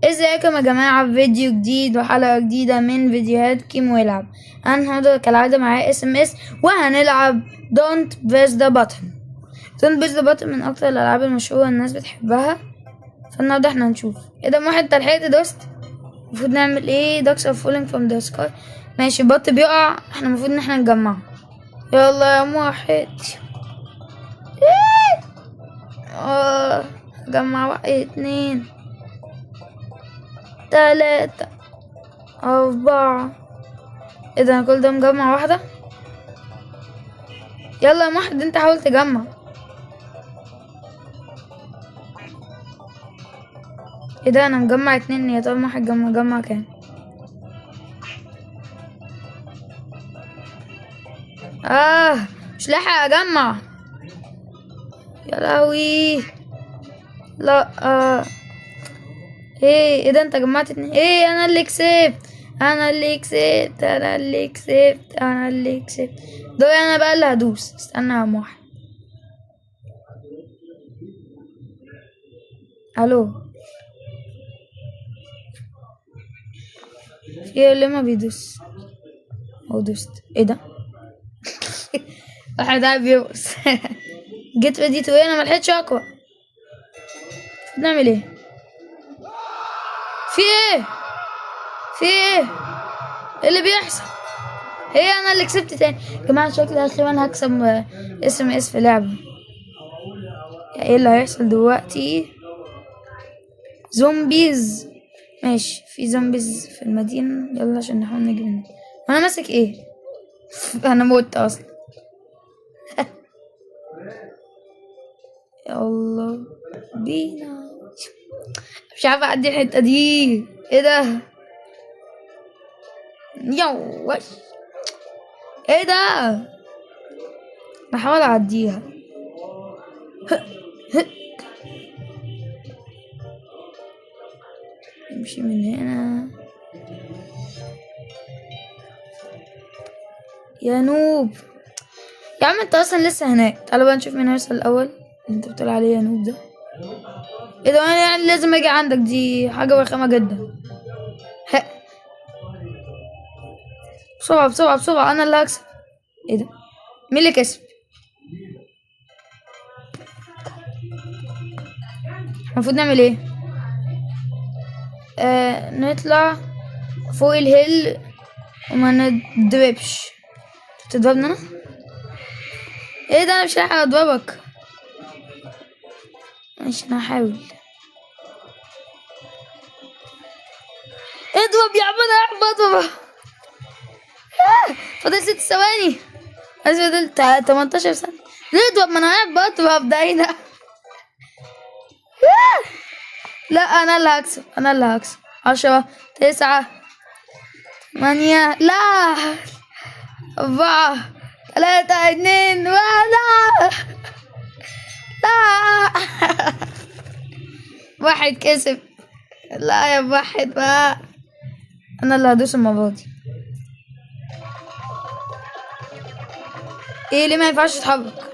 ازيكم يا جماعة؟ في فيديو جديد وحلقة جديدة من فيديوهات كيمو يلعب. انا النهاردة كالعادة معايا SMS وهنلعب Don't Press the Button. Don't Press the Button من اكتر الالعاب المشهورة الناس بتحبها، فالنهاردة احنا هنشوف ايه ده. واحد انت لحقت دوست، المفروض نعمل ايه؟ Ducks are falling from the sky. ماشي، بط بيقع، احنا المفروض ان احنا نجمعه. يلا يا واحد، ايه؟ جمع واحد، 2، 3، 4. ايه ده؟ انا كل ده مجمع واحدة؟ يلا يا واحد انت حاول تجمع. ايه ده؟ انا مجمع 2. يا ترى واحد جمع كام؟ مش لاحق اجمع. يا لهوي، لا. ايه ده؟ انت جمعت 2. ايه، انا اللي كسبت، انا اللي كسبت، انا اللي كسبت، انا اللي كسبت. دوري انا بقى اللي هدوس. استنى يا واحد. الو، في ايه اللي ما بيدوس؟ هو دوست. ايه ده؟ واحد قاعد بيرقص. Get ready to ايه؟ انا ملحقتش اقرا. نعمل ايه؟ في ايه؟ في ايه؟ ايه اللي بيحصل؟ هي انا اللي كسبت تاني يا جماعه. شكلي اخيرا هكسب SMS في لعبه. ايه اللي هيحصل دلوقتي؟ zombies. ماشي، في zombies في المدينه. يلا عشان نحاول نجري منه. وانا ماسك ايه؟ انا مت اصلا. يلا بينا. مش عارفه اعدي الحته دي. ايه ده؟ يو وش ايه ده؟ بحاول اعديها. نمشي من هنا يا noob. يا عم انت اصلا لسه هناك. تعالوا بقى نشوف مين هيوصل الاول. اللي انت بتقول عليه يا noob ده. ايه ده؟ انا لازم اجي عندك، دي حاجة رخامة جدا. ها. بسرعة بسرعة بسرعة، انا اللي هكسب. ايه ده؟ مين اللي كسب؟ المفروض نعمل ايه؟ نطلع فوق الهيل وما نضربش. تضربني انا؟ ايه ده؟ انا مش لاحق اضربك. ماشي، انا هحاول. اضرب يا عم، انا هحب اضرب. فاضل 6 ثواني. عايز فاضل 18 ثانية. ليه اضرب؟ ما انا قاعد بضرب ده. ايه ده؟ لا، انا اللي هكسب، انا اللي هكسب. 10، 9، 8، لا، 4، 3، 2، 1. لا، لا، واحد كسب. لا يا واحد بقى، انا اللي هدوس المرة دي. ايه ليه ما ينفعش اتحرك؟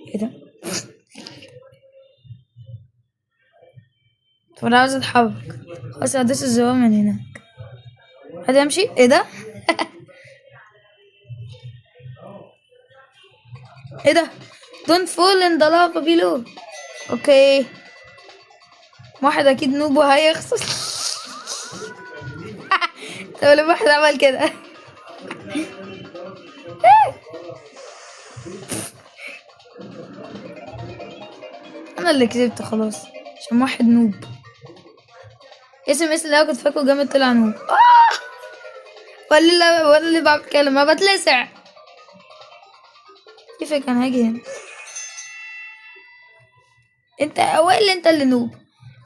ايه ده؟ طب انا عاوز اتحرك. خلاص هدوس الزرار من هناك. هتمشي؟ ايه ده؟ ايه ده؟ Don't fall in the lava below. okay، واحد اكيد noob وهيخسر. طب ليه واحد عمل كده؟ انا اللي كسبت خلاص عشان واحد noob. SMS اللي انا كنت فاكره جامد طلع noob. ولا اللي بعمل كده ما بتلسع. كيف كان هاجي هنا؟ انت هو اللي انت اللي noob.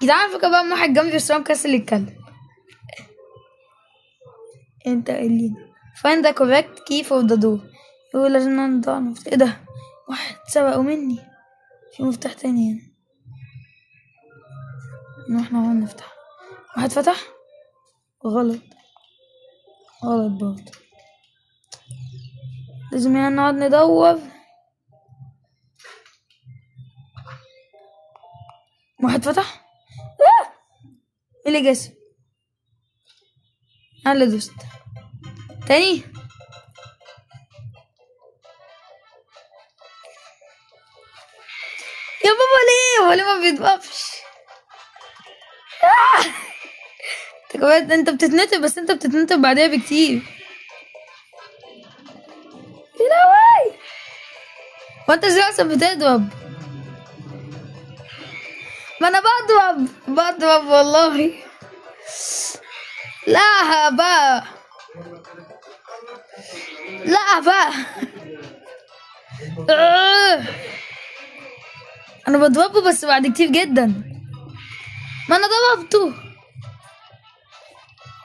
جدعان فكرة بقى واحد جنبي بس هو مكسل يتكلم. انت اللي find the correct key for the door. يقول لازم ندور مفتاح. ايه ده؟ واحد سبقه مني. في مفتاح تاني هنا. نروح نحاول نفتح. واحد فتح غلط، غلط برضه. لازم نقعد ندور. واحد فتح. اللي جسم؟ انا اللي دوست تاني. يا بابا ليه؟ هو ليه ما بيضربش؟ انت كمان انت بتتنطر، بس انت بتتنطر بعديها بكتير. يا لهوي، وانت ازاي اصلا بتضرب؟ ما انا بضرب والله. لا بقى، لا بقى. انا بضربه بس بعد كتير جدا. ما انا ضربته،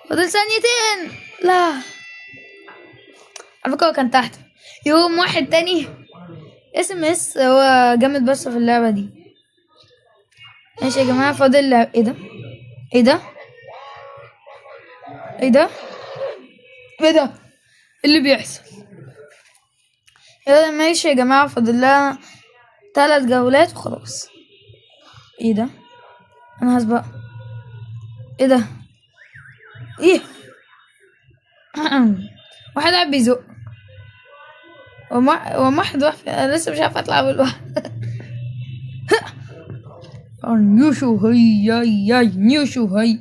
فاضل ثانيتين. لا على فكرة هو كان تحت. يقوم واحد تاني. SMS هو جامد بس في اللعبة دي. ماشي يا جماعة، فاضل ايه ده؟ ايه ده؟ ايه ده؟ ايه ده؟ ايه اللي بيحصل؟ يلا ماشي يا جماعة، فاضل لنا 3 جولات وخلاص. ايه ده؟ انا هسبق. ايه ده؟ ايه؟ واحد قاعد بيزق وما حد واقف. انا لسه مش عارفه اطلع بالواحد. نيوشو هي هي نيوشو هي.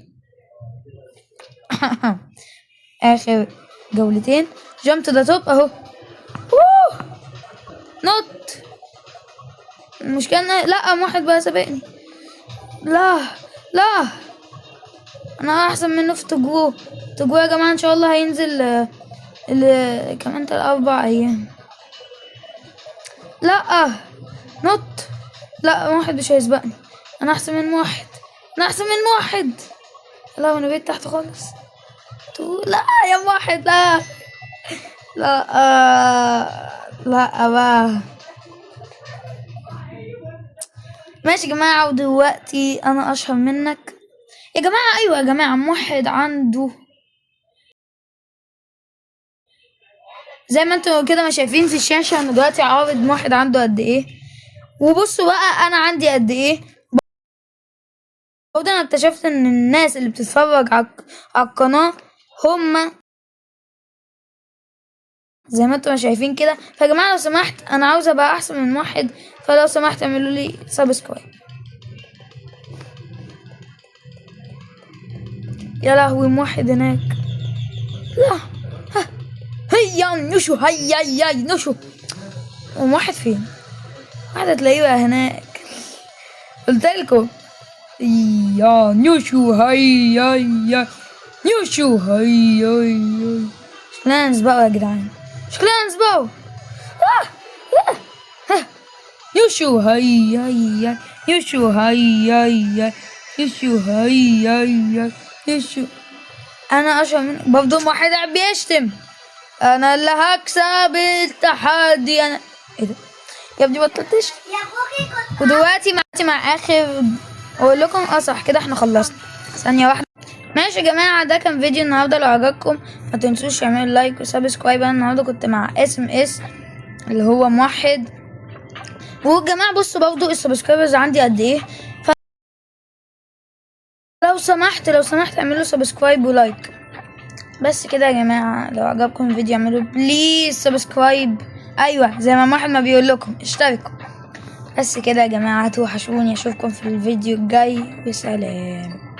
اخر جولتين. jump to the top اهو. أوه! نط. المشكلة ان لا، واحد بقى سابقني. لا لا، انا احسن منه في تجو. تجو يا جماعة ان شاء الله هينزل كمان 3-4 ايام. لا نط. لا واحد مش هيسبقني، انا احسن من واحد، انا احسن من واحد. لا انا بقيت تحت خالص. لا يا واحد، لا لا لا بقى. ماشي يا جماعة، ودلوقتي انا اشهر منك يا جماعة. ايوه يا جماعة، موحد عنده زي ما انتوا كده ما شايفين في الشاشة، انا دلوقتي عارض موحد عنده قد ايه. وبصوا بقى انا عندي قد ايه. برضه انا اكتشفت ان الناس اللي بتتفرج على القناة هم زي ما انتوا ما شايفين كده. فيا جماعة لو سمحت، انا عاوز ابقى احسن من واحد، فلو سمحت اعملوا لي subscribe. يا لهوي موحد هناك. لا ها. هيا نشو، هيا يا نشو. وموحد فين؟ واحد هتلاقيه بقى هناك. قلت لكم يا نشو، هيا يا نشو، هيا يا. شكلنا نسبقه يا جدعان، شكلنا نسبقه. نشو هيا يا نشو، هيا يا نشو، هيا يا نشو. انا اشهر من برضه واحد قاعد بيشتم. انا اللي هكسب التحدي. انا ايه ده يا ابني؟ بطلت تشتم. ودلوقتي مع اخر اقول لكم صح كده احنا خلصنا. ثانية واحدة. ماشي يا جماعة، ده كان فيديو النهاردة. لو عجبكم ما تنسوش تعملوا like و subscribe. انا النهاردة كنت مع SMS اللي هو موحد. والجماعة بصوا برضو ال subscribers عندي قد ايه. لو سمحت، لو سمحت اعملوا subscribe و like. بس كده يا جماعة، لو عجبكم الفيديو اعملوا please subscribe. ايوه زي ما واحد ما بيقول لكم اشتركوا. بس كده يا جماعة، توحشوني، اشوفكم في الفيديو الجاي، وسلام.